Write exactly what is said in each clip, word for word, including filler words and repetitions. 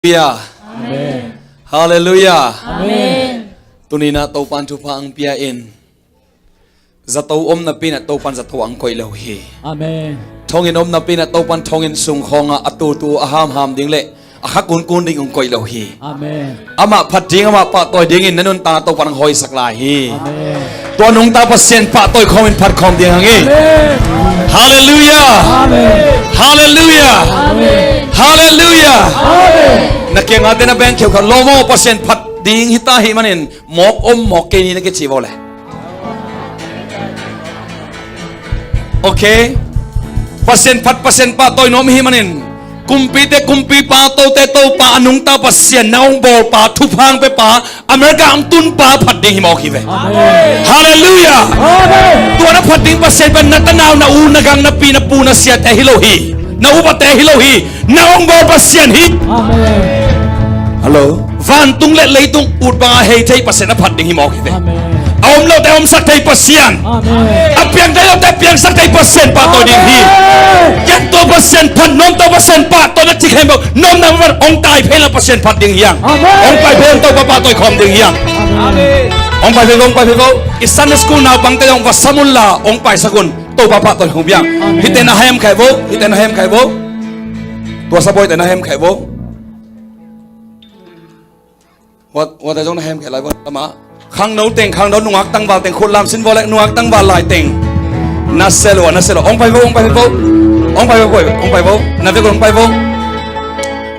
Halleluiah. Amen. Halleluiah. Amen. Tuni-in ah Topa'n thupha ang pia in. Zato om napi-in ah Topa'n zato ang koih lo hi. Amen. Thonginn om napi-in ah Topa'n thonginn sung khawngah a tutu a hamham ding le a kha kunkun ding ang koih lo hi. Amen. Amah phat ding, amah pahtawi dingin na nuntakna Topa'n ang hawisak lai hi. Amen. Tua nungta Pasian pahtawi khawmin phat khawm ding hang hi. Amen. Halleluiah. Amen. Halleluiah. Amen. Halleluiah. Amen. Na kiangah te na bengkhia khat lawm aw, Pasian phat ding hi ta ahih manin mawk om mawk kei ni na kici vo le. Okay. Pasian phat, Pasian pahtawi nuam ahih manin kumpite kumpipa, tote Topa, a nungta Pasian, na hong bawlpa, thupha ang pepa, America ang tunpa phat ding hi mawk hi ve. Amen. Halleluiah. Amen. Tua na phat ding Pasian pen na tanau, na u, na gang, na pi, na pu, na siate hi lo hi. Na upate hi lo hi. Na hong bawl Pasian hi. Amen. Hello. Vantung le leitung ut banga hei thei Pasian a phat ding hi mawk hi ve. Amen. A om lote a omsak thei Pasian. Amen. A piang thei lote a piangsak thei Pasian pahtawi ding hi. Amen. Ken tua Pasian phat nuam, tua Pasian pahtawi na ci khempeuh nuamna man hong tai phei la Pasian phat ding hi hang. Amen. Hong pai phei hong Topa pahtawi khawm ding hi hang. Amen. Hong pai phei vo, hong pai phei vo. I Sunday school naupangte hong va sam un la hong paisak un. Topa pahtawi hong biang. Amen. Hihte na hemkhai vo, hihte na hemkhai vo. Tua sabuaite na hemkhai vo. Huate zong na hemkhai lai vo. Tama khangno teng, khangno nungak tangval teng khut lam sin vo le, nungak tangval lai teng. Na selo, na selo. Hong pai vo, hong pai vo. Hong pai vo, hong pai vo. Na vek un hong pai vo.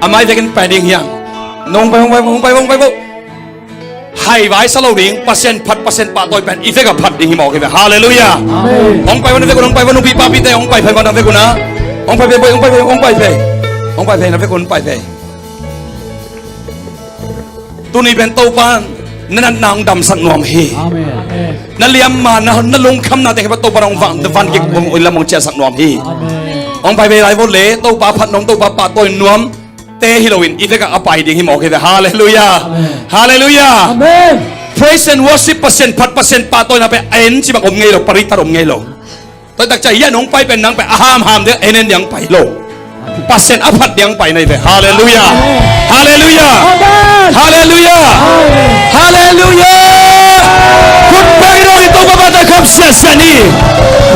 A mai vekin pai ding hi hang. Nong pai, hong pai vo, hong pai vo, hong pai vo. Haivai sa lo ding, Pasian phat, Pasian pahtawi pen i vekah phat ding hi mawk hi ve. Halleluiah. Amen. Hong pai vo na vek un, hong pai vo, nupi papite hong pai phei vo na vek un a. Hong pai phei, hong pai phei, hong pai phei. Hong pai phei, na vek un hong pai phei. Tuni pen Topa na natna hong damsak nuam hi. Amen. Na liamma, na, na lungkhamna teng hi pen Topa hong van, van kik hong lam hong ciahsak nuam hi. Amen. Hong pai phei lai vo le, Topa phat nuam, Topa pahtawi nuam te hi loin i vekah a pai ding hi mawk hi ve. Halleluiah. Amen. Halleluiah. Amen. Praise and worship, Pasian phat, Pasian pahtawina pen a en ci bang om ngei lo, paritar om ngei lo. Tua takcia hian hong pai pen nang pen a hamham ding, a en en ding pai lo. Pasian a phat ding pai na hi ve. Halleluiah. Amen. Halleluiah. Amen. Halleluiah. Amen. Halleluiah. Khut beng lo i Topa pahtawi khawm siasia ni.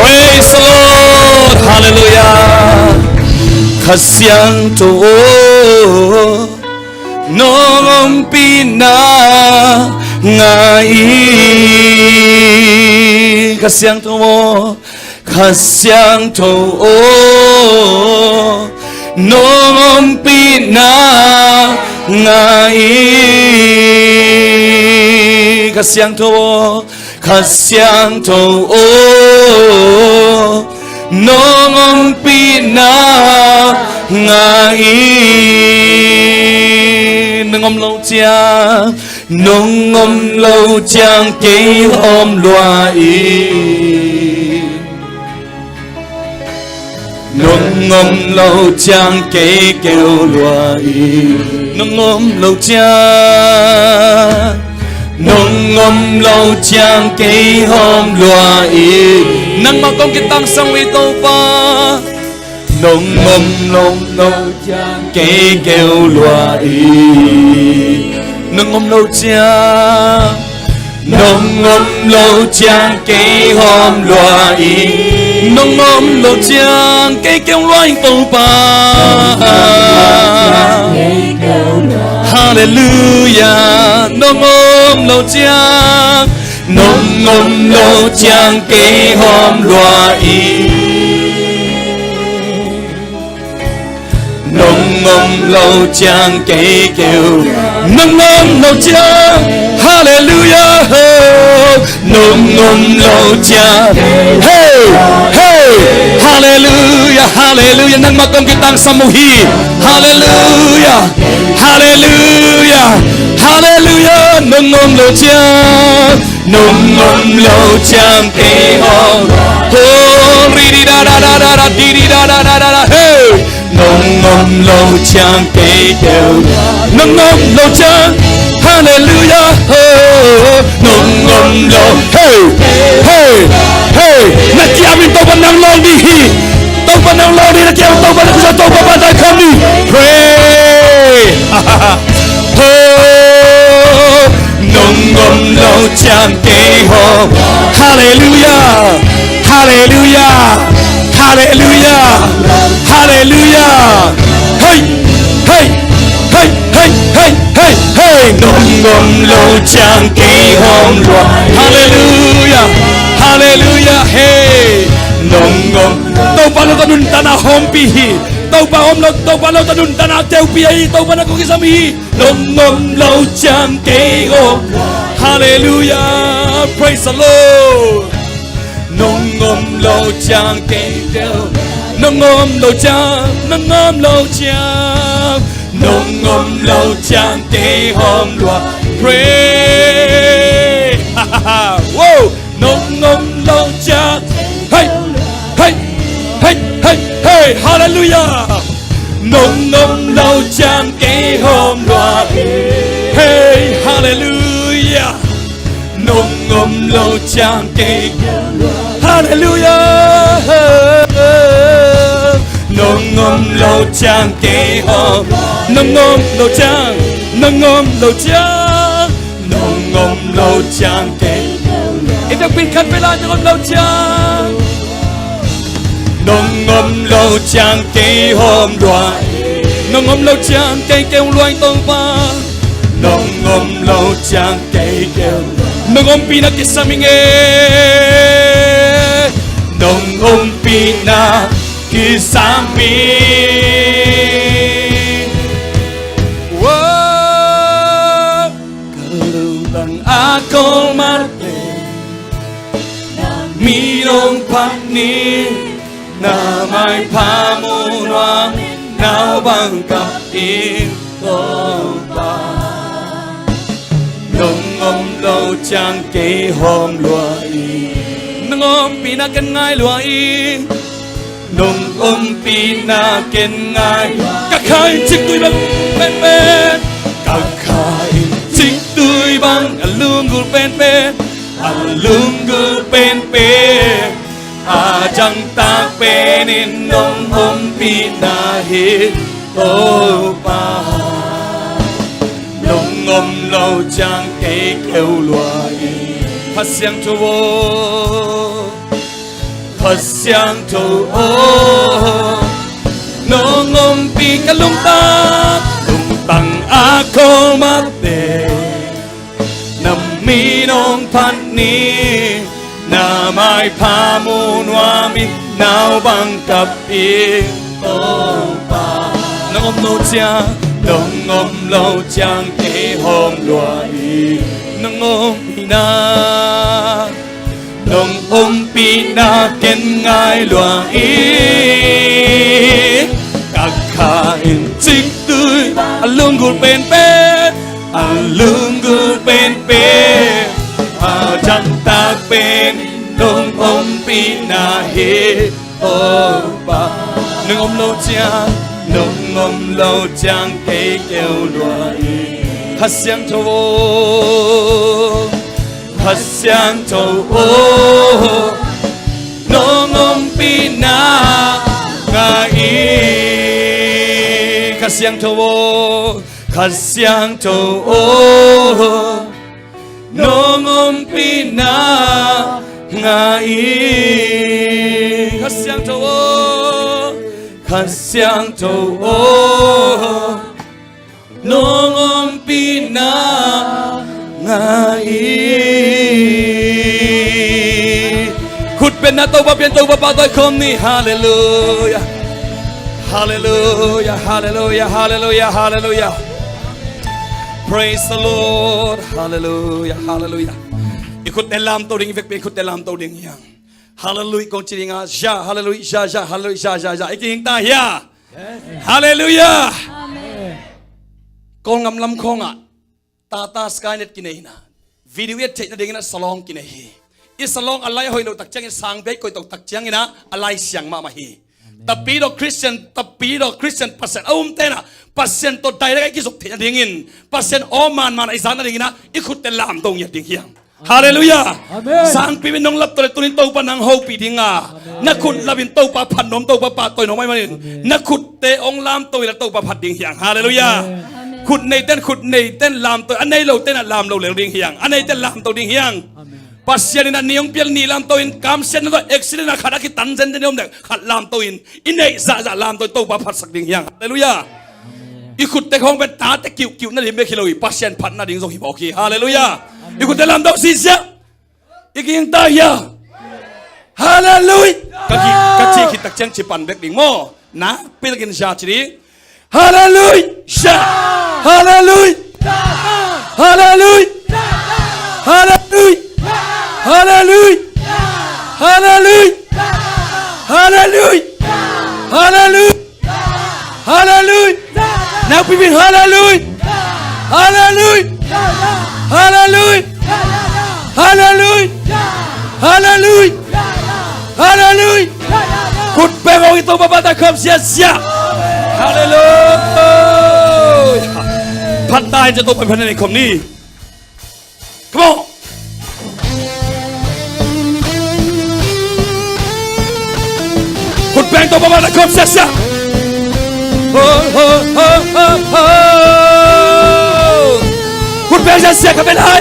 Praise the Lord. Halleluiah. Kha Siangtho aw, nong ompihna ngah ing. Kha Siangtho aw, Kha Siangtho aw, nong ompihna ngah ing. Kha Siangtho aw, Kha Siangtho aw, nong ompihna ngah ing. Nong om lo ciang, nong om lo ciang kei hawm lua ing. Nong om lo ciang kei keu lua ing. Nong om lo ciang, nong om lo ciang kei hawm lua ing. Nangmah kong kitangsam uh hi Topa. Nong om lo, lo ciang kei keu lua ing. Nong om lo ciang, nong om lo ciang kei hawm lua ing. Nong om lo ciang kei keu lua ing Topa. Halleluiah. Nong om lo ciang, nong om lo ciang kei hawm lua ing. Nong om lo ciang kei keu. Nong om lo ciang. Halleluiah. Nong om lo ciang. Hey, hey. Halleluiah, halleluiah. Nangmah kong kitangsam uh hi. Halleluiah. Halleluiah. Halleluiah. Nong om lo ciang. Nong om lo ciang kei hawm. Ho, ri di da da da da da, di di da da da da da. Hey! Nong om lo ciang kei keu. Nong om lo ciang. Halleluiah. Ho, nong om lo. Hey! Hey! Hey! Na kiam in Topa nang lawng ding hi. Topa nang lawng ding, na kiam Topa, na kusa Topa, Topa dai kham ding. Pray. Halleluia. Halleluia. Halleluia. Halleluia. Hei, hei, hei, hei, hei, hei, hei. Nong om lo ciang kei hawm lua. Halleluia. Halleluia. Hei. Nong om. Topa lo ta nuntakna hawmpih hi. Topa om lo, Topa lo ta nuntakna teupi hi. Topa na kong kisam hi. Nong om lo ciang kei hawm. Halleluia. Praise the Lord. Nong om lo ciang kei keu. Nong om lo ciang, nong om lo ciang. Nong om lo ciang kei hawm lua. Pray. Wow. Nong om lo ciang. Hei, hei, hei, hei, hei. Halleluia. Nong om lo ciang kei hawm lua. Hei, halleluia. Nong om lo ciang kei. Halleluia. Nong om lo ciang kei hawm. Nong om lo ciang. Nong om lo ciang. Nong om lo ciang kei. I vekpi khat vei la, nong om lo ciang. Nong om lo ciang kei hawm lua. Nong om lo ciang kei keu lua Topa. Nong om lo ciang kei keu. Nong ompihna kisam ing e. Nong ompihna kisam ing. Wow. Ka lungtang a kol mate. Na min hong phat ni. Na maipha mu nuam ing. Nau bang kap ing Topa. Nong om lo ciang kei hawm lua ing. Nong ompihna ken ngai lua ing. Nong ompihna ken ngai. Ka kha in ciktui bang penpen. Ka kha in ciktui bang a lunggulh penpen. A lunggulh penpen. A ciangtak pen in nong ompihna hi Topa. Nong om lo ciang kei keu lua ing. Kha Siangtho aw. Kha Siangtho aw, nong ompih ka lungtang, lungtang a kol mate. Na min hong phat ni, na maipha mu nuam ing, nau bang kap ing Topa. Nong om lo ciang, nong om lo ciang kei hawm lua ing. Nong ompihna, nong ompihna ken ngai lua ing. Ka kha in ciktui a lunggulh penpen, a lunggulh penpen. A ciangtak pen nong ompihna hi Topa. Nong om lo ciang, nong om lo ciang kei keu lua ing. Kha Siangtho aw, Kha Siangtho aw, nong ompihna ngai ing. Kha Siangtho aw, Kha Siangtho aw, nong ompihna ngai ing. Kha Siangtho aw, Kha Siangtho aw, nong ompihna ngai ing. Khut beng na, Topa pian, Topa pahtawi khawm ni. Halleluia. Halleluia, halleluia, halleluia, halleluia. Praise the Lord. Halleluia, halleluia. I khutte lamto ding, i vekpi i khutte lamto ding hi hang. Halleluia kong ci ding a, ja, halleluia, ja, ja, halleluia, ja, ja, ja. I kihing ta hia? Halleluia. Kawlgam lam khawngah Tata Skynet kinei hi na. Video i et theih nadingin a salawng kinei hi. I salawng a lai a hoih loh tak ciangin, sang bia i koih toh tak ciangin a, a lai siang mahmah hi. Tapidaw Christian, tapidaw Christian Pasian a umte na, Pasian tawh direct a i kizop theih nadingin, Pasian aw manman a i zak nadingin a, i khutte lamto ngiat ding hi hang. Halleluia. Amen. Sangpi in nong lapto le tunin Topa nang hopih ding a, na khut lapin Topa phat nuam, Topa pahtawi nuam ahih manin, na khutte hong lamto in a Topa phat ding hi hang. Halleluia. Khut neite in, khut neite in lamto, a nei lote in a lam lo lel ding hi hang. A neite in lamto ding hi hang. Pasian in a ni hong pial ni lamto in, kamsiatna tawh accident a khat a kitan zenzen i om dek khat lamto in, i neih zahzah lamto in Topa phatsak ding hi hang. Halleluiah. I khutte khawng pen tate kiuhkiuh na lim bek hi lo hi, Pasian phat nading zong hi mawk hi. Halleluiah. I khutte lamto sisia. I ging ta hia. Halleluiah. Ka ki, ka ci khit tak ciang ci pan bek ding maw. Na, pil kin zia ci ding. Halleluiah. Halleluiah. Halleluiah. Halleluiah. Nakpi bing halleluiah. Halleluiah. Halleluiah. Halleluiah. Halleluiah. Khut beng hong i Topa phat ta khawm siasia. Halleluiah. Phat ta in cia Topa phat na nei khawm ni. Come on. Khut beng Topa phat ta khawm siasia. Ho, ho, ho, ho, ho. Khut beng siasia ka bel hai.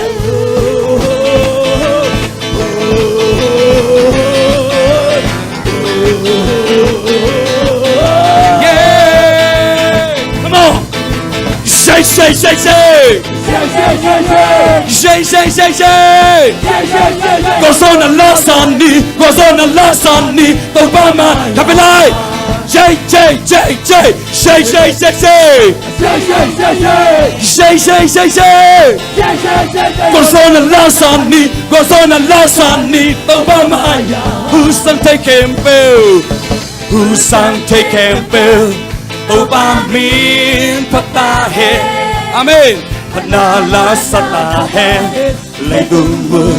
Yeah! Come on! Say, say, say, say! Say, say, say, say! Say, say, say, say! Say, say, say, say! Kua zaw na la san ni, kua zaw na la san ni, Topa mai, ka bel lai! Say, say, say, say! Say, say, say, say! Say, say, say, say! Say, say, say, say! Kua zaw na la san ni, kua zaw na la san ni, Topa mai-ah hong sang thei khempeuh, hong sang thei khempeuh, Topa min phat ta hen. Amen. Phat na la sa ta hen. Leitung mun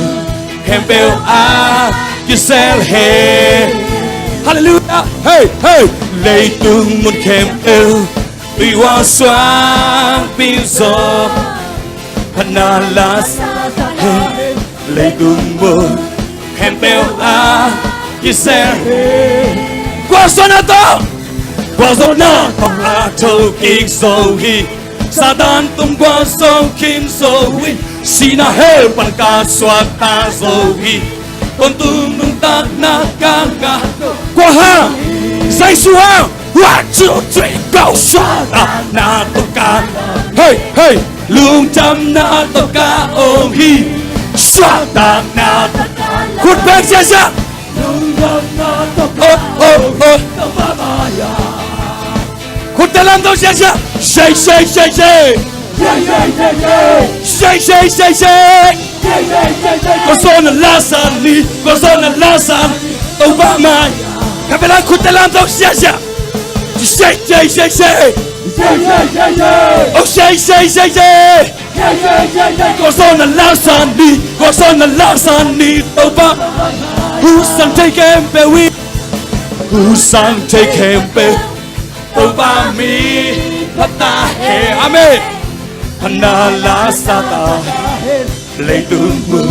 khempeuh ah kisel hen. Halleluiah. Hey, hey. Leitung mun khempeuh tui hual suang pih zaw, phat na la sa ta hen. Leitung mun khempeuh ah kisel hen. Kua zaw na tawh, kua zaw na tawh a thokik zo hi. Satan tung kua zaw khin zo hi. Sihna hell pan ka suak ta zo hi. Tawntung nuntakna ka ngah. Kua hang? Jesu hang. One, two, three, go! Suahtakna tawh ka. Hey, hey! Lungdamna tawh ka om hi. Suahtakna tawh ka. Khut beng siasia. Lungdamna tawh ka. Oh, oh, oh. Khutte lamto siasia. Say, say, say, say. Say, say, say, say. Say, say, say, say. Kua zaw na la san ni, kua zaw na la san ni, Topa mai. Ka bel lai, khutte lamto siasia. Say, say, say, say. Say, say, say, say. Oh, say, say, say, say. Say, say, say, say. Kua zaw na la san ni, kua zaw na la san ni, Topa. Hong sang thei khempeuh hi. Hong sang thei khempeuh. Topa min phat ta hen. Amen. Phat na la sa ta hen. Leitung mun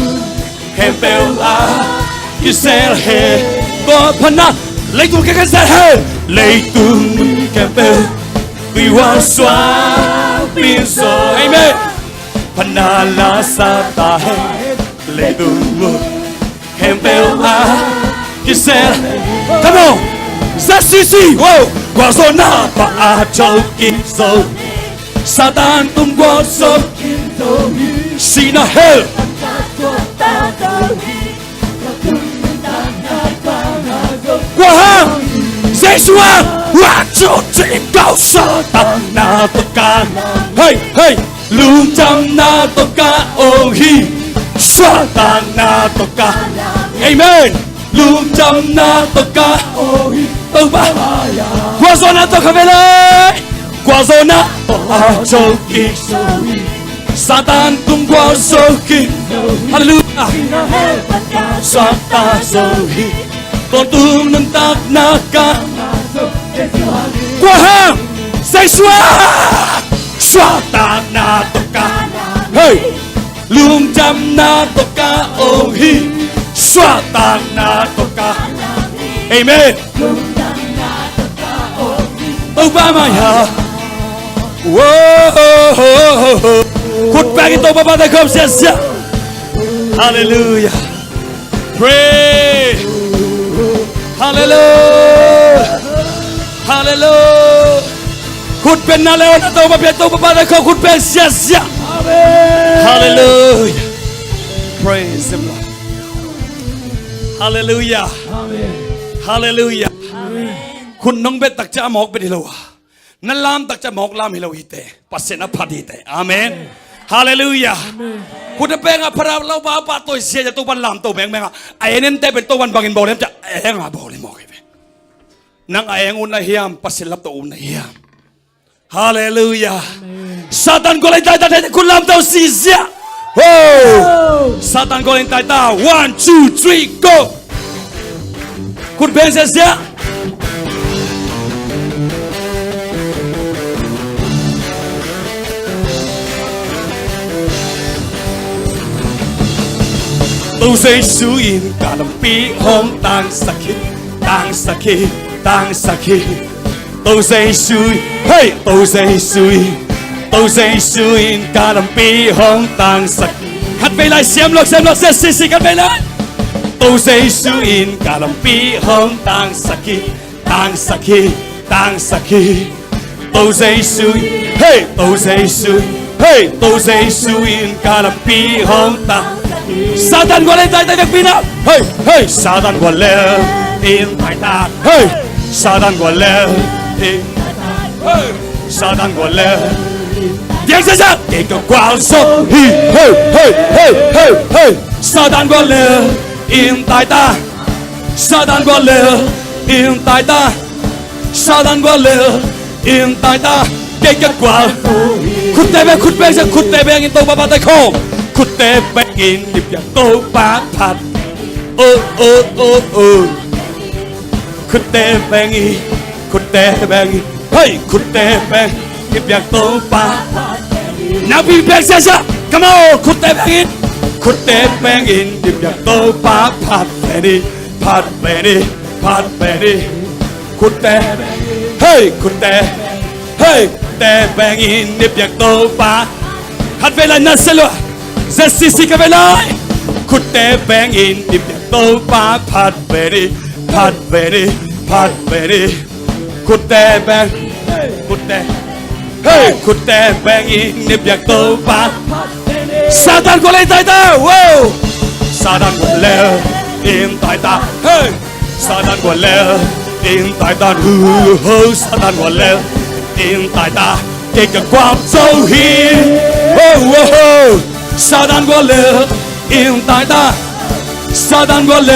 khempeuh ah kisel hen. Kua phat na? Leitung khempeuh kisel hen. Leitung mun khempeuh tui hual suang pih zaw. Amen. Phat na la sa ta hen. Leitung mun khempeuh ah kisel. Come on. Za sisi. Wow. Kua zaw na tawh a thokik zo. Satan tung kua zaw. Sihna hell. Kua hang? Jesu hang. One, two, three, go. Suahtakna tawh ka. Hey, hey. Lungdamna tawh ka om hi. Suahtakna tawh ka. Amen. Lungdamna tawh ka om hi. Topa. Kua zaw na tawh ka bel lai. Kua zaw na tawh a thokik zo hi. Satan tung kua zaw khin. Halleluiah. Suakta zo hi. Tawntung nuntakna ka. Kua hang? Jesu hang. Suahtakna tawh ka. Hey. Lungdamna tawh ka om hi. Suahtakna tawh ka. Amen. Topa mai-ah. Wow. Khut beng in Topa phat ta khawm siasia. Halleluiah. Pray. Hallelujah. Hallelujah. Khut beng na le, hon a Topa biak, Topa pahtawi khawm, khut beng siasia. Amen. Hallelujah. Praise the Lord. Hallelujah. Amen. Hallelujah. Amen. Khut nong bet tak ciang a mawk bet hi lo a, na lam tak ciang a mawk lam hi lo hi teh. Pasian a phat hi teh. Amen. Hallelujah. Amen. Khut a beng a phat a, lo pa pahtawi sia, Topa lam to mengmeng a, a en en teh pen Topa in bang in bawl hiam ciah, a eng a bawl hi mawk hi ve. Nang a eng uh na hiam, Pasian lam to uh na hiam? Hallelujah. Amen. Satan gual in tai ta, khut lam to siasia. Ho! Satan gual in tai ta. One, two, three, go. Khut beng siasia. 可以来，siam lok, siam lok, siam sisi, 可以来。 Satan gual in tai ta, vekpi na. Hei, hei, Satan gual in tai ta. Hei, Satan gual in. Hei, Satan gual in. Diang sasa. Kei ka gual zo hi. Hei, hei, hei, hei, hei. Satan gual in tai ta. Satan gual in tai ta. Satan gual in tai ta. Kei ka gual. Khutte beng, khut beng, khutte beng in Topa pahtawi khawm. Khutte beng in i biak Topa phat. Oh, oh, oh, oh. Khutte beng in, khutte beng in. Hei, khutte beng in i biak Topa. Nang pi beng siasia. Come on, khutte beng in. Khutte beng in i biak Topa phat pen in. Phat pen in, phat pen in. Khutte, hei, khutte, hei, khutte beng in i biak Topa. Khat vei lai na se lua. Zesisi ka vei lai. Khutte beng in i biak Topa phat pen in, phat pen in, phat pen in. Khutte beng, khutte. Hei, khutte beng in i biak Topa. Satan gual in tai ta. Wow. Satan gual in tai ta. Hei. Satan gual in tai ta. Hu, hu, Satan gual in tai ta. Kei ka gual zo hi. Oh, oh, oh. Satan gual in tai ta. Satan gual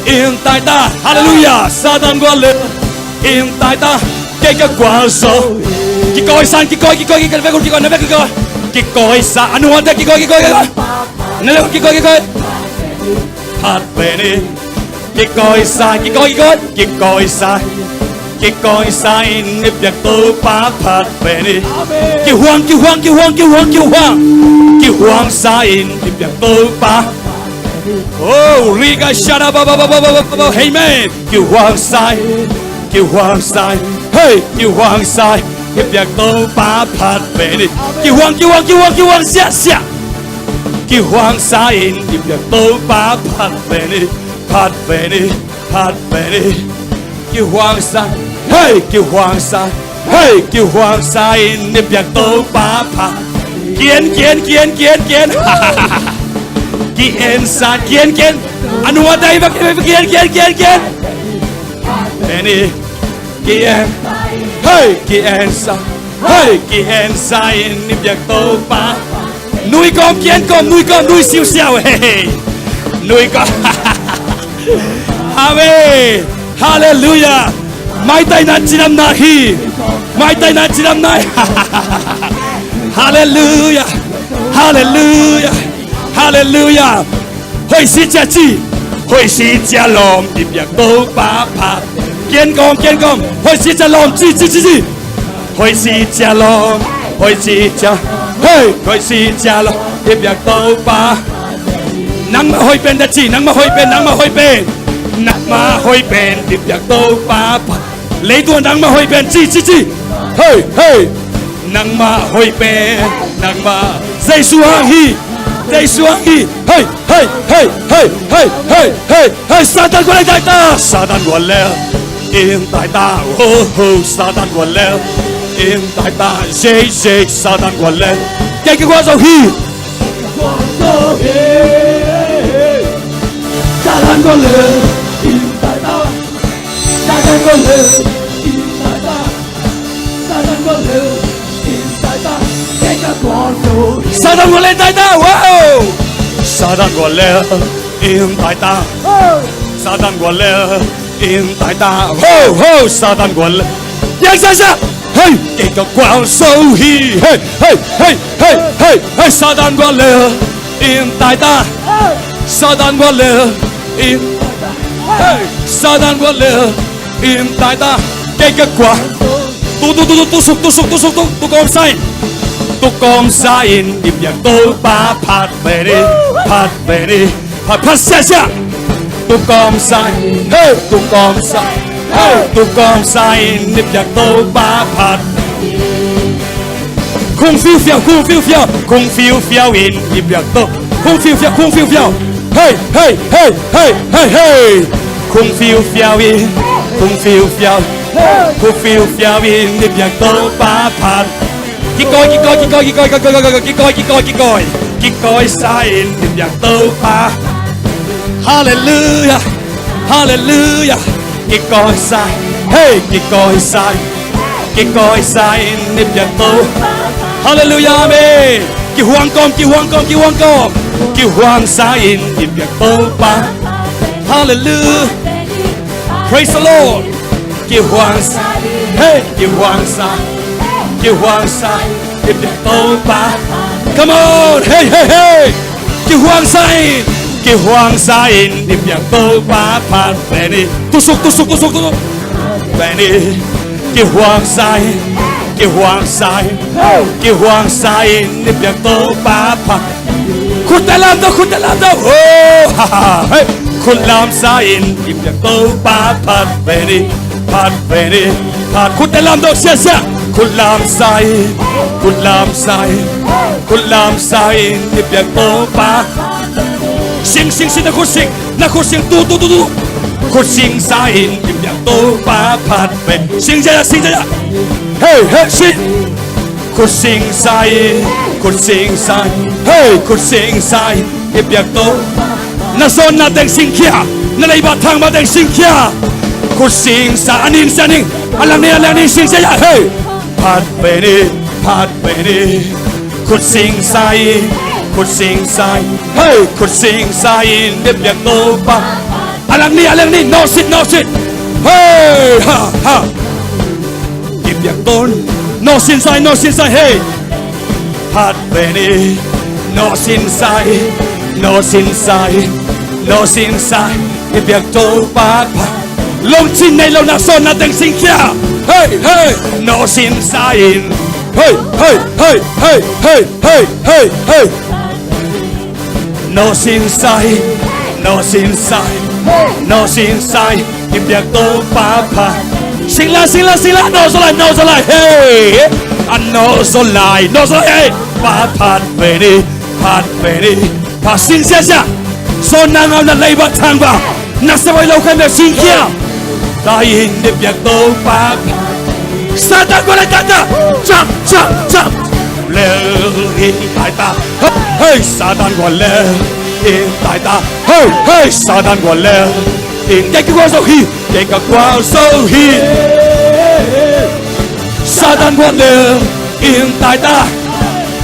in tai ta. Hallelujah. Satan gual in tai ta. Kei ka gual zo. Kikawi sa, kikawi, kikawi, kikawi, kikawi, kikawi, kikawi. Kikawi sa, a nungte kikawi, kikawi, kikawi. Na le kikawi, kikawi. Phat pen in. Kikawi sa, kikawi, kikawi, kikawi sa. Kikawi sa in i biak Topa phat pen in. Kihuang, kihuang, kihuang, kihuang, kihuang. Kihuang sa in i biak Topa. Oh, Riga Shada ba ba ba ba ba ba ba. Amen. Kihuang sa in, kihuang sa in, hei, kihuang sa in i biak Topa phat pen in. Kihuang, kihuang, kihuang, kihuang, siasia. Kihuang sa in i biak Topa phat pen in, phat pen in, phat pen in. Kihuang sa, hei, kihuang sa, hei, kihuang sa in i biak Topa phat. Kien, kien, kien, kien, kien. Kien sa, kien, kien. A nungte i biak, kien, kien, kien, kien. Pen in, kien. Hei, kien sa. Hei, kien sa in i biak Topa. Nui kawm, kien kawm, nui kawm, nui siusiau. Hei, hei. Nui kawm. Amen. Hallelujah. Maitai na cidam na hi. Maitai na cidam na hi. Hallelujah. Hallelujah. Hallelujah. Hoih si cia ci. Hoih si cia lawm i biak Topa phat. Kien kawm, kien kawm. Hoih si cia lawm ci, ci, ci, ci. Hoih si cia lawm. Hoih si cia. Hei, hoih si cia lawm i biak Topa. Nangmah hoih pen ta ci, nangmah hoih pen, nangmah hoih pen. Nangmah hoih pen i biak Topa phat. Leitung nangmah hoih pen ci, ci, ci. Hei, hei. Nangmah hoih pen, nangmah Jesu hang hi. Jesu hang hi. Hei, hei, hei. Hei, Satan gual leh tai ta. Satan gual leh in tai ta. Ho, ho, Satan gual leh in tai ta. Zek, zek, Satan gual leh kei ka gual zo hi. Satan gual leh in tai ta. Satan gual leh in tai ta. Satan gual leh in tai ta. Satan gual leh in tai ta. Wow! Satan gual leh in tai ta. Satan gual leh in tai ta. Ho, ho, Satan gual leh. Yang sa sa. Hei, kei ka gual zo hi. Hei, hei, hei, hei, hei, hei, Satan gual leh in tai ta. Satan gual leh in. Hei, Satan gual leh in tai ta. Kei ka gual. Tu, tu, tu, tu, tu suk, tu suk, tu suk, tu, tu kawmsa in. Tu kawmsa in i biak Topa phat ve ni, phat ve ni, phat, phat siasia. Tu kawmsa in, hei, tu kawmsa, hei, tu kawmsa in i biak Topa phat. Khung fiufiau, khung fiufiau, khung fiufiau in i biak To. Khung fiufiau, khung fiufiau. Hei, hei, hei, hei, hei, hei. Khung fiufiau in, khung fiufiau, khung fiufiau in i biak Topa phat. Kikawi, kikawi, kikawi, kikawi, kikawi, kikawi, kikawi, kikawi. Kikawi sa in i biak Topa. Halleluia. Halleluia. Kikawi sa in. Hei, kikawi sa in. Kikawi sa in i biak Topa. Halleluia, amen. Kihuang kawm, kihuang kawm, kihuang kawm. Kihuang sa in i biak Topa. Halleluia. Praise the Lord. Kihuang sa, hei, kihuang sa, kihuang sa in i biak Topa. Come on, hei, hei, hei. Kihuang sa in, kihuang sa in i biak Topa phat ve ni. Tu suk, tu suk, tu suk, tu suk. Ve ni. Kihuang sa in, kihuang sa in, kihuang sa in i biak Topa phat. Khut lam to, khut lam to. Oh, ha, ha, hei. Khut lam sa in i biak Topa phat ve ni, phat ve ni, phat. Khut lam to, sia, sia. Khut lam sa in, khut lam sa in, khut lam sa in i biak Topa. Sing, sing, sing, na khut sing, na khut sing, tu, tu, tu, tu. Khut sing sa in i biak Topa phat ve. Sing sia, sing sia. Hei, hei, sing. Khut sing sa in, khut sing sa in, hei, khut sing sa in i biak To. Na sawn na teng sing khia, na leiba thang ba teng sing khia. Khut sing sa, a ning sa ning, a lang ning, a lang ning, sing sa ya, hei. Phat ve ni, phat ve ni. Khut sing sa in, khut sing sa in, hei, khut sing sa in i biak Topa. A lang ni, a lang ni, no sit, no sit. Hei, ha, ha. I biak To, no sin sa in, no sin sa in, hei. Phat ve ni, no sin sa in, no sin sa in, no sin sa in i biak Topa phat. Lungsim nei lo na sawn na teng sing khia. Hei, hei. No sin sa in. Hei, hei, hei. No sin sa in, no sin sa in, no sin sa in i biak Topa phat. Sing la, sing la, sing la, no zaw lai, no zaw lai, hei. A no zaw lai, no zaw lai, hei. Pa phat ve ni, phat ve ni, phat sing sia sia. Sawn na ngau na leiba thang ba. Na sa vai lo khan na sing khia. Ta in i biak Topa. Satan gual leh in tai ta. Jump, jump, jump. Leh in tai ta. Hei, Satan gual leh in tai ta. Hei, hei, Satan gual leh in. Kei ka gual zo hi. Kei ka gual zo hi. Satan gual leh in tai ta.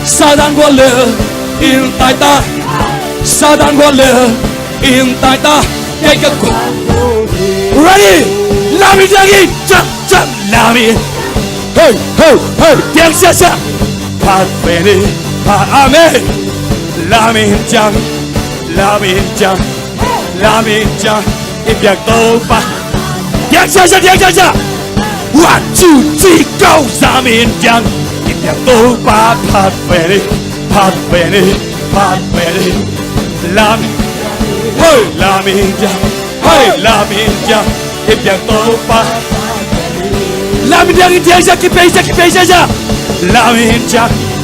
Satan gual leh in tai ta. Satan gual leh in tai ta. Kei ka gual. Ready? Lam in diang in. Jump, jump. Lam in. Hei, hei, hei. Diang sia sia. Phat ve ni. Phat. Amen. Lam in diang. Lam in diang. Lam in diang. I biak Topa. Diang sia sia, diang sia sia. One, two, three, go. Lam in diang. I biak Topa phat ve ni. Phat ve ni, phat ve ni. Lam. Hei, lam in diang. Hei, lam in diang. I biak Topa. Lam in diang, in diang sia, kipei sia, kipei sia sia. Lam in diang.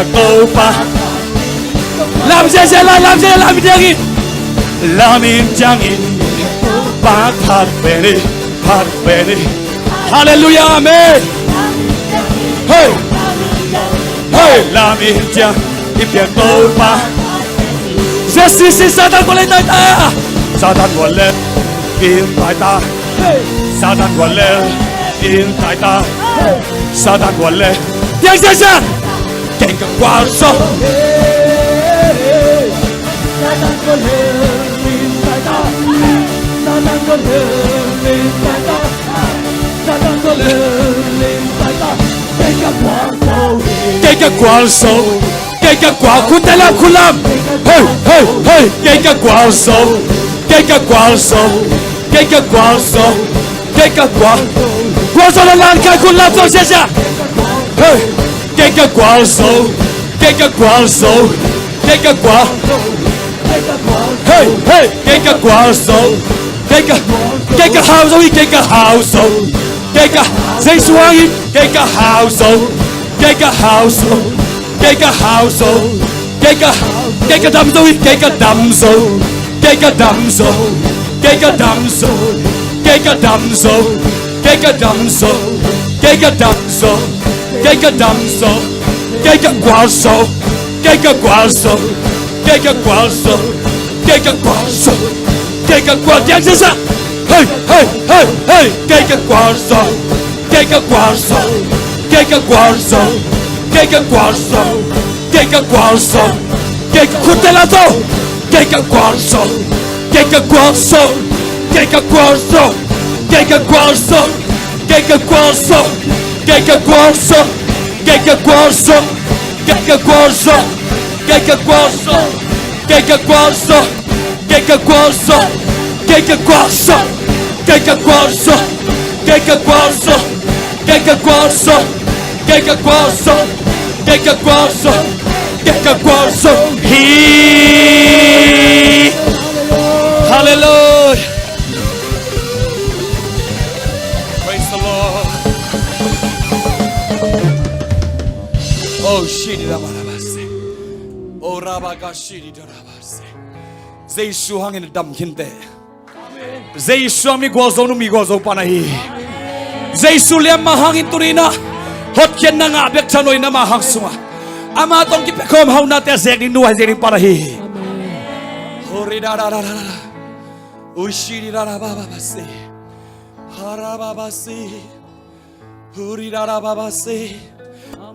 piak Topa. Lam ziahziah lai, lam ziahziah lai, lam in ciangin. Lam in ciangin. Phat, phat pen hi, phat pen hi. Halleluiah, amen. Hei. Hei, lam in ciang. I piak Topa. Ziah sisi, Satan kua lei tai ta. Satan kua lei in tai ta. Satan kua lei in tai ta. Satan kua lei. Piak ziahziah. Kei ka gualzo. Kei ka gualzo. Kei ka gual, khut teh lam, khut lam. Hei, hei, hei. Kei ka gualzo. Kei ka gualzo. Kei ka gualzo. Kei ka gual. Gualzo na lan kai, khut lam zo ziahziah. Hei. Kei ka gualzo. Kei ka gualzo. Kei ka gual. Hei, hei. Kei ka gualzo. Kei ka, kei ka hauzo hi, kei ka hauzo. Kei ka, Jesu hang hi, kei ka hauzo. Kei ka hauzo. Kei ka hauzo. Kei ka, kei ka damzo hi, kei ka damzo. Kei ka damzo. Kei ka damzo. Kei ka damzo. Kei ka damzo. Kei ka damzo. Kei ka damzo. Kei ka gualzo. Kei ka gualzo. Kei ka gualzo. Kei ka gualzo. Kei ka gual, diang sasa. Hei, hei, hei, hei. Kei ka gualzo. Kei ka gualzo. Kei ka gualzo. Kei ka gualzo. Kei ka gualzo. Kei ka, khut teh lam zo. Kei ka gualzo. Kei ka gualzo. Kei ka gualzo. Kei ka gualzo. Kei ka gualzo. Kei ka gualzo. Kei ka gualzo. Kei ka gualzo. Kei ka gualzo. Kei ka gualzo. Kei ka gualzo. Kei ka gualzo. Kei ka gualzo. Kei ka gualzo. Kei ka gualzo. Kei ka gualzo. Kei ka gualzo. Kei ka gualzo. Hi. Hallelujah. Praise the Lord. Oh, shidi da ba da ba se. Oh, rabaka shidi da da ba se. Jesu hangin a dam khin teh. Jesu hang mi gualzo, nu mi gualzo pan ahi. Jesu liamma hangin tuni-in a hotkhiatna ngah bek thanuaina ama hang sungah, ama tawh kipia khawm haunate a zek ding, nuai zek ding pan ahi. Hori da da da da da. Ushiri da da ba ba ba se. Hara ba ba se. Huri da da ba ba se.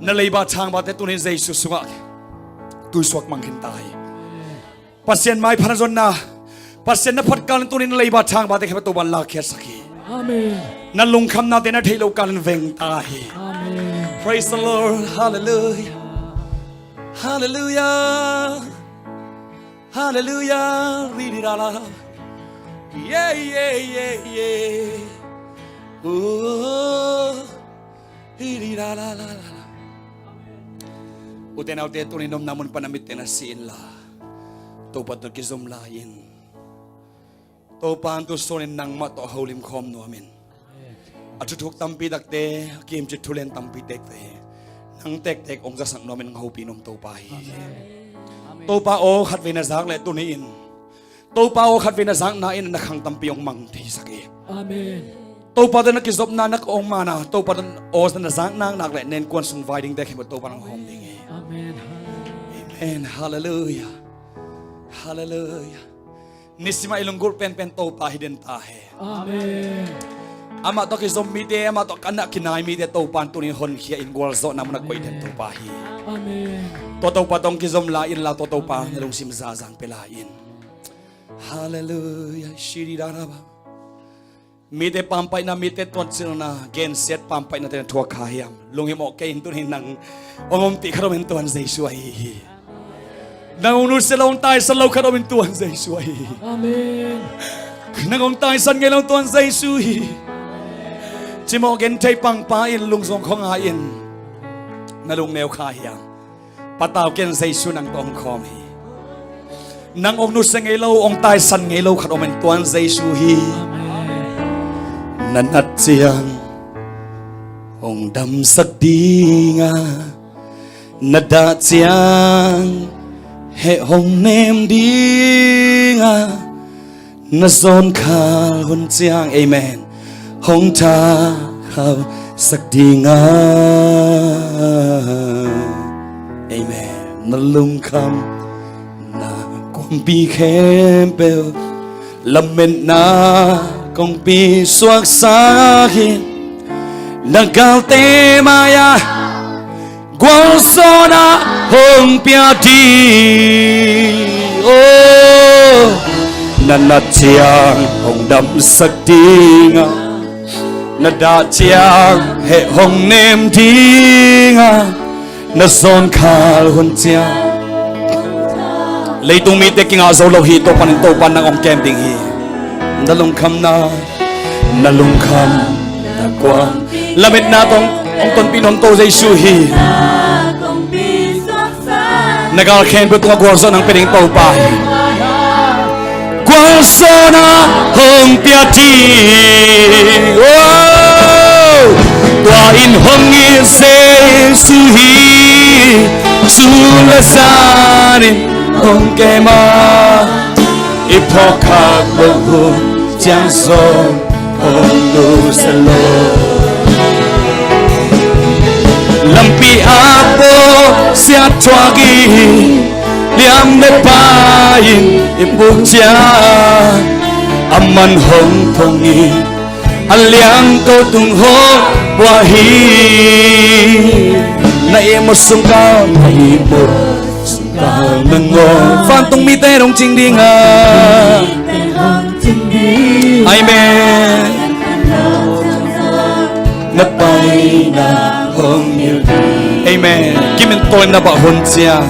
Na leiba thangbate tuni-in Jesu sungah tuisuak mang khin ta hi. Pasian maipha na zonna, Pasian na phat kal in tuni-in na leiba thangbate khempeuh Topa'n lakkhiatsak hi. Amen. Na lungkhamnate na theih loh kal in veng ta hi. Amen. Praise the Lord. Hallelujah. Hallelujah. Hallelujah. Ri di da la la. Yeah, yeah, yeah, yeah. Oh. Hi di da la la la la. Ute naute, tuni-in omna mun pan na mitte na si inla, Topa tawh kizom lai in. Topa in tu sawnin nangmah tawh holim khawm nuam in. A thuthuk tampi takte, a kimcih thulen tampi tekte nang tektek hong zasak nuam in, hong hopih nuam Topa hi. Amen. Topa aw khatvei na zak leh tuni-in, Topa aw khatvei na zakna in na khang tampi hong mang theisak hi. Amen. Topa tawh na kizopna, na ka hong mana, Topa tawh aw na zak naknak leh na innkuan sung vai dingte khempeuh Topa in hong hawm ding hi. Amen. Amen. Hallelujah. Hallelujah. Nisimah i lunggulh penpen Topa hi den ta hen. Amen. Amah tawh kizom mite, amah tawh a kinai mite Topa in tuni-in honkhia in gualzawhna mun ah koih den Topa hi. Amen. Tua Topa tawh kizom lai inla, tua Topa na lungsim zahzah pia lai in. Hallelujah. Shiri da da ba. Mite pampaihna, mite tuansilna, gensiat pampaihnate na thuak kha hiam? Lunghimawh kei in, tuni-in nang hong ompih khat om in, tuan Jesu ahi hi. Nang hong nusia lo, hong taisan lo khat om in, tuan Jesu ahi hi. Amen. Nang hong taisan ngei lo, tuan Jesu hi. Cimawh genthei pangpa in, lungzong khuangai in, na lungneu kha hiam? Patau ken, Jesu nang tawh hong khawm hi. Nang hong nusia ngei lo, hong taisan ngei lo khat om in, tuan Jesu hi. Na nat ciang hong damsak ding a, na dah ciang heh hong nem ding a, na zawn khal hun ciang, amen, hong thakhausak ding a, amen. Na lungkham na kuampi khempeuh lametna kongpi suaksak hi. Na galte mai-ah gualzawhna hong pia ding. Oh, na nat ciang hong damsak ding a, na dah ciang heh hong nem ding a, na zawn khal hun ciang. Leitung mite kingah zo lo hi, Topa in, Topa nang hong kem ding hi. Na lungkhamna, na lungkham na kuam, lametna tawh hong tonpih nuam ko Jesu hi. Na gal khempeuh tungah gualzawhna hong pia ding Topa hi. Gualzawhna hong pia ding. Oh, tua in hong it Jesu hi. Sun le zan in hong kem a, i phawk khak loh hun ciang zong hong nusia lo. Lampi ah bawlsia thuak hi. Liam le pai in i puk ciang, aman hong phong hi. A liang ko tung hong pua hi. Na ihmut sungkal, na ihmut sungkal nangawn. Vantung mite hong cing ding a. Amen. Na paina hong hilh ding. Amen. Kimin tawina bah hun ciang.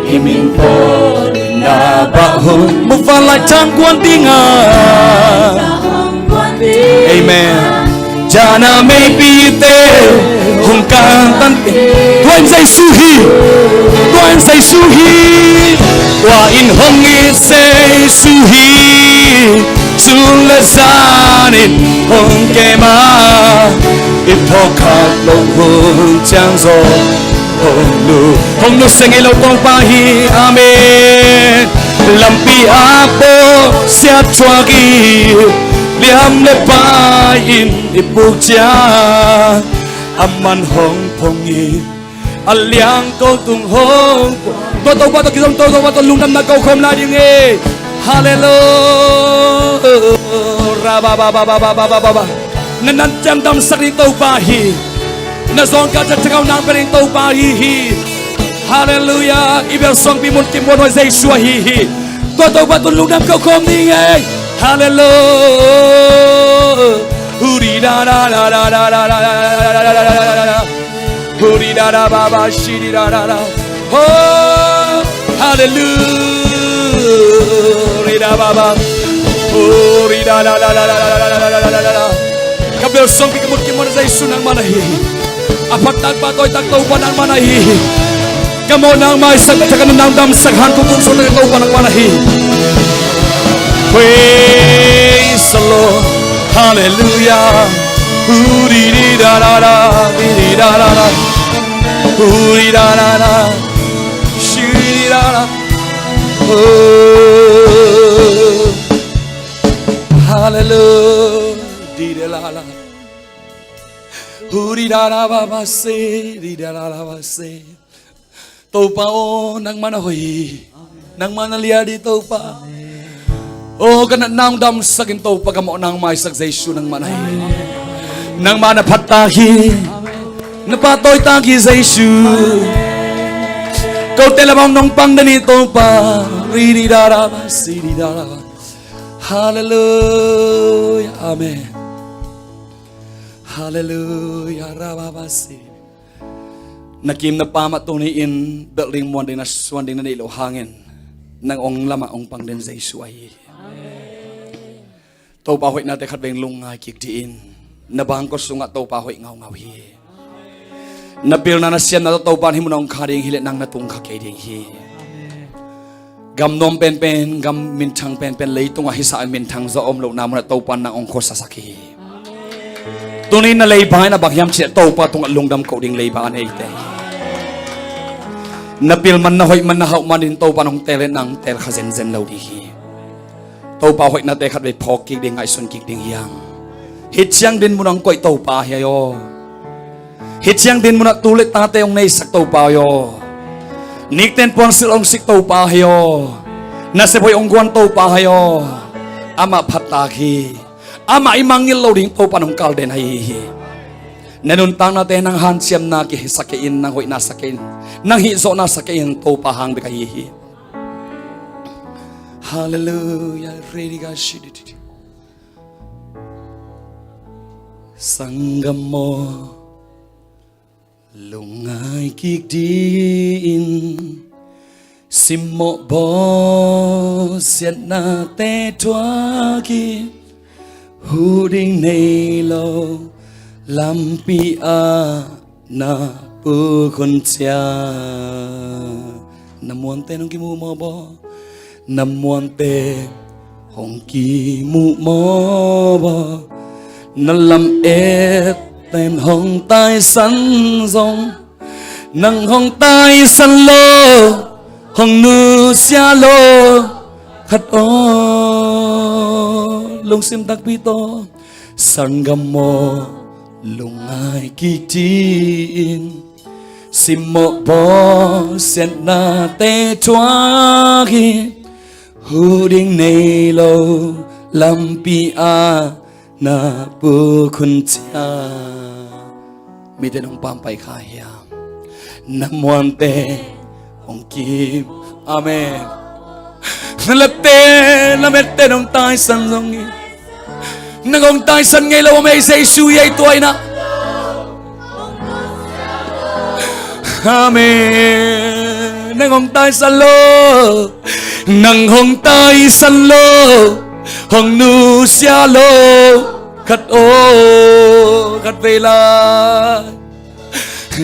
Kimin tawina bah hun. Muvanlai tang guan ding a. Amen. Jana meipite hong kantan. Tua in Jesu hi. Tua in Jesu hi. Tua in hong it Jesu hi. Sun le zan in hong kem a, i phawk khak loh hun ciang zong hong nu, hong nusia ngei lo Topa hi. Amen. Lampi ah bawlsia thuak hi. Liam le pai in i puk ciang, aman hong phong hi. A liang ko tung hong. Tua Topa tawh kizom, tua Topa tawh lungdamna ko khawm lai ding hi. Halleluia. Ra ba ba ba. Na nat ciang damsak ding Topa hi. Na zawngkhal ciang thakau nang pia ding Topa ahi hi. Halleluia. I bel suangpi mun kim muan huai Jesu ahi hi. Tua Topa tawh lungdam ko khawm ding hi. Halleluia. Huri da da da da da da da da da da da da da da. Huri da da ba ba shi di da da da. Oh, hallelujah. Huri da ba ba. Huri da da da da da da da da da da. Ka bel suangpi ka mut kim muan Jesu nangmah na hi. A phattak pahtawitak Topa nangmah na hi. Ka mawhna hong maisak, ka nuntakna hong damsak, hanthotna hong suaksak Topa nangmah na hi. Praise the Lord. Hallelujah. Huri di da da da, di di da da da. Huri da da da. Shiri da da. Oh. Hallelujah. Di de la la. Huri da da ba ba se, di da la la ba se. Topa aw, nangmah na hoih hi. Nangmah na lian hi Topa. Aw, ka natna hong damsak in Topa, ka mawhna hong maisak Jesu nangmah na hi. Nangmah na phattak hi. Na pahtawitak hi Jesu. Kote lamah hong nong pang den hi Topa. Ri di da da ba, si di da da ba. Halleluia. Amen. Halleluia. Ra ba ba si. Na kim na pam ah tuni-in belh ding, muan ding, na suan ding na neih loh hangin nang hong lamah hong pang den Jesu ahi hi. Topa hoihnate khatvei lungngai kik dih in. Na bangkua sungah Topa hoih ngaungau hi. Na pilna na siamna tawh Topa in hih munah hong kha ding hileh nang na tung kha kei ding hi. Gam nuam penpen, gam minthang penpen, leitungah hisa in minthang zaw om lohna munah Topa nang hong khuasasak hi. Tuni na leiba in a bang hiam cih leh Topa tungah lungdam koh ding leiba a neite hi. Na pil man, na hoih man, na hauh manin Topa in hong teel leh nang teel kha zenzen lo ding hi. Topa hoihnate khatvei phawk kik ding, ngaihsun kik ding hi hang. Hih ciang din munah hong koih Topa hi aw. Hih ciang din munah tu le tate hong neisak Topa hi aw. Nikten puansilh hong sik Topa hi aw. Nasep hoih hong guan Topa hi aw. Amah phattak hi. Amah i mangngilh loh ding Topa in hong kalden ahi hi. Na nuntaknate nang hanciamna kei hi sak kei in, nang hoihna sak kei in, nang hihzawhna sak kei in Topa hang bek ahi hi. Halleluiah. Sanggam aw, lungngai kik dih in, simmawh bawlsiatnate thuak in, huh ding nei lo lampi ah na pukun ciang. Na muanten hong kimu maw baw? Na muanten hong kimu maw baw? Na lametten hong taisan zong, nang hong taisan lo, hong nusia lo khat aw. Lungsim takpi tawh, sanggam aw, lungngai kik dih in, simmawh bawlsiatnate thuak in, huh ding nei lo lampi ah na pukun ciang. Mite nong pampai kha hiam? Na muante hong kim. Amen. Na latte, na mette nong taisan zong hi. Nang hong taisan ngei lo om ei Jesu hi ei tua in ah. Amen. Nang hong taisan lo, nang hong taisan lo, hong nusia lo khat aw, khat vei lai.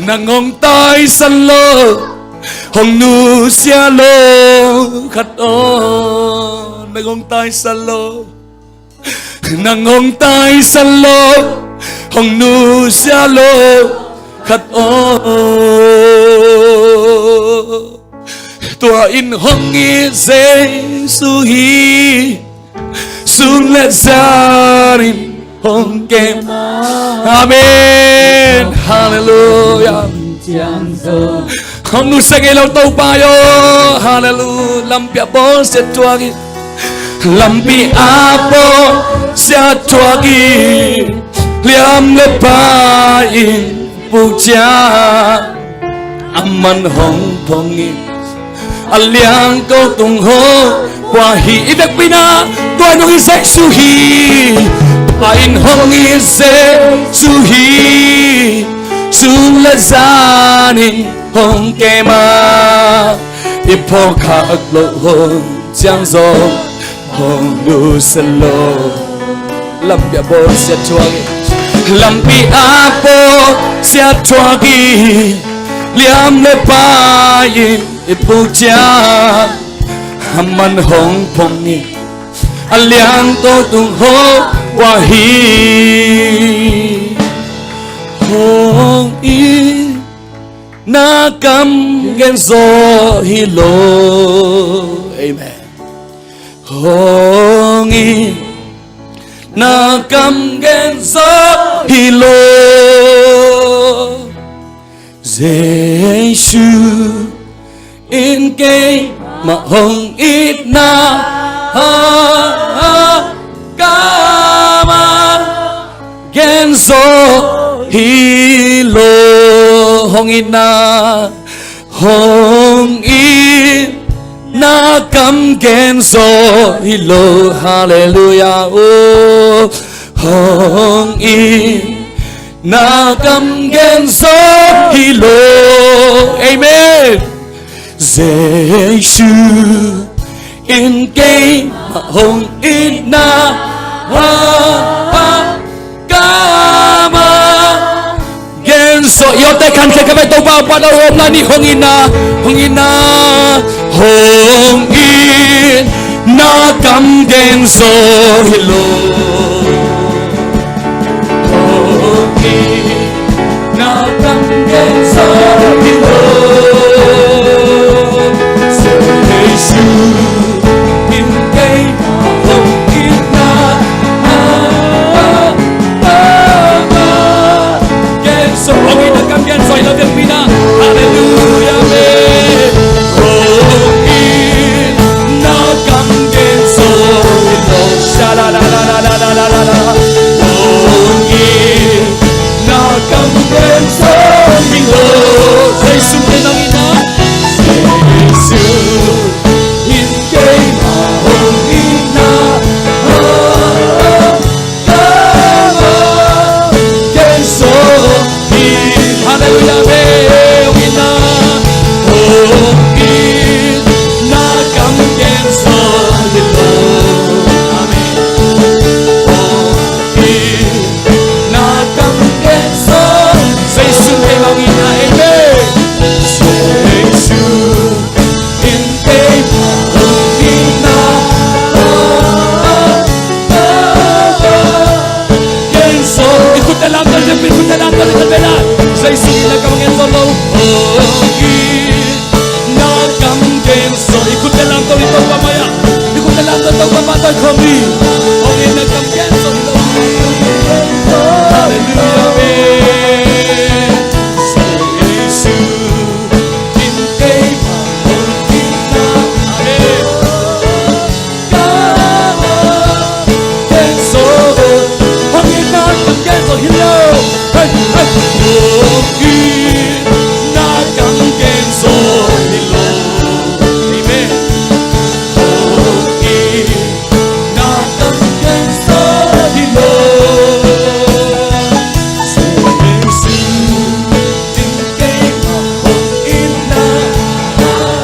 Nang hong taisan lo, hong nusia lo khat aw. Nang hong taisan lo, nang hong taisan lo, hong nusia lo khat aw. Tua in hong it Jesu hi, sun le zan in hong kem. Amen. Halleluiah. Hong nusia ngei lo Topa aw. Halleluiah. Lampi ah bawlsiat thuak in, lampi ah bawlsiat thuak in, liam le pai in puk ciang, aman hong phong in, a liang ko tung hong pua hi. I vekpi in ah tua in hong it Jesu hi. Tua in hong it Jesu hi, sun le zan in hong kem a, i phawk khak loh hong ciang zong hong nusia lo. Lampi ah bawlsiat thuak in, lampi ah bawlsiat thuak in, liam le pai in i puk ciang, aman hong phong in, a liang ko tung hong pua hi. Hong itna kam gen zaw hi lo. Amen. Hong itna kam gen zaw hi lo. Jesu in keimah hong itna kam gen zaw hi lo. Hong itna, hong itna kam gen zaw hi lo. Halleluiah. Oh, hong itna kam gen zaw hi lo. Amen. Jesu in keimah hong itna kam gen zaw. I awte khan khe ka bai Topa pan a om lai ni. Hong itna, hong itna, hong Na kam gen zo hi lo. Hong it na kam gen zo hi lo. Jesu in keima hong itna Hong itna kam gen zo hi lo, biakpiakna. Halleluiah, amen. Hong itna kam gen zo hi lo. Sha la la la la la la la la. Hong itna kam gen zo hi lo. Jesu in hong itna. Jesu in keima hong itna. Halleluiah, amen. Hong itna, hong itna kam gen zo hi lo. Amen. Hong itna kam gen zo. Jesu in keima hong itna, amen. Jesu in keima hong itna. Gen zo. I khutte lamto, i khutte lamto, i khutte lamto. Jesu in na kam gen zo lo. Hong itna kam gen zo. I khutte lamto, i Topa mai-ah. I khutte lamto, Topa mai-ah tawh khawm ni. Hong itna kam gen zo lo. Halleluiah, amen. Jesu in keima hong itna. Amen. Kam gen zo. Hong itna kam gen zo hi lo. Hey, hey. Hong itna kam gen zo hi lo. Amen. Hong itna kam gen zo hi lo. Jesu in keima hong itna. Amen.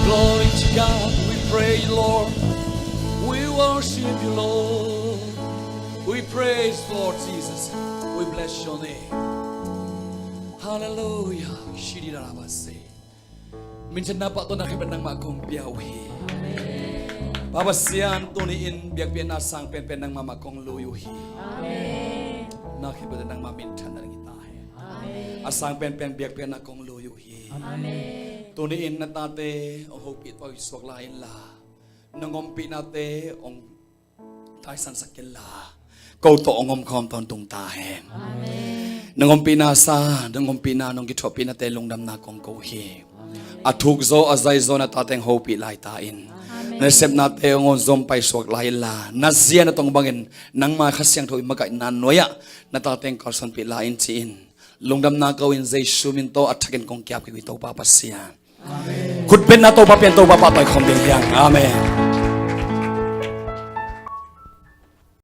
Glory to God. We praise, Lord. We worship you, Lord. We praise, Lord Jesus. We bless your name. Hallelujah. Shidi darabase. Minthanna, pahtawina, na khempeuh nangmah kong pia uh hi. Pa Pasian, tuni-in biakpiakna sang penpen nangmah mah kong lui uh hi. Na khempeuh nangmah minthanna ding hi ta hen. A sang penpen biakpiakna kong lui uh hi. Tuni-in na tate hong hopih paisuak lai inla, nong ompihnate hong taisansak inla, ko tawh hong omkhawm tawntung ta hen. Nong ompihna sa, nong ompihna, nong kithuahpihnate lungdamna kong ko hi. A thukzaw a zaizaw na tate hong hopih lai ta in. Na sepnate hong zom paisuak lai inla, na zia na tong bangin nangma Kha Siangtho i makaihna nuai-ah na tate hong kalsuanpih lai in ci-in lungdamna ko-in Jesu min tawh a thakin kong kiap kik uh hi, Topa Pasian. Khutbetna Topa pia in, Topa pahtawi khawm ding hi hang. Amen.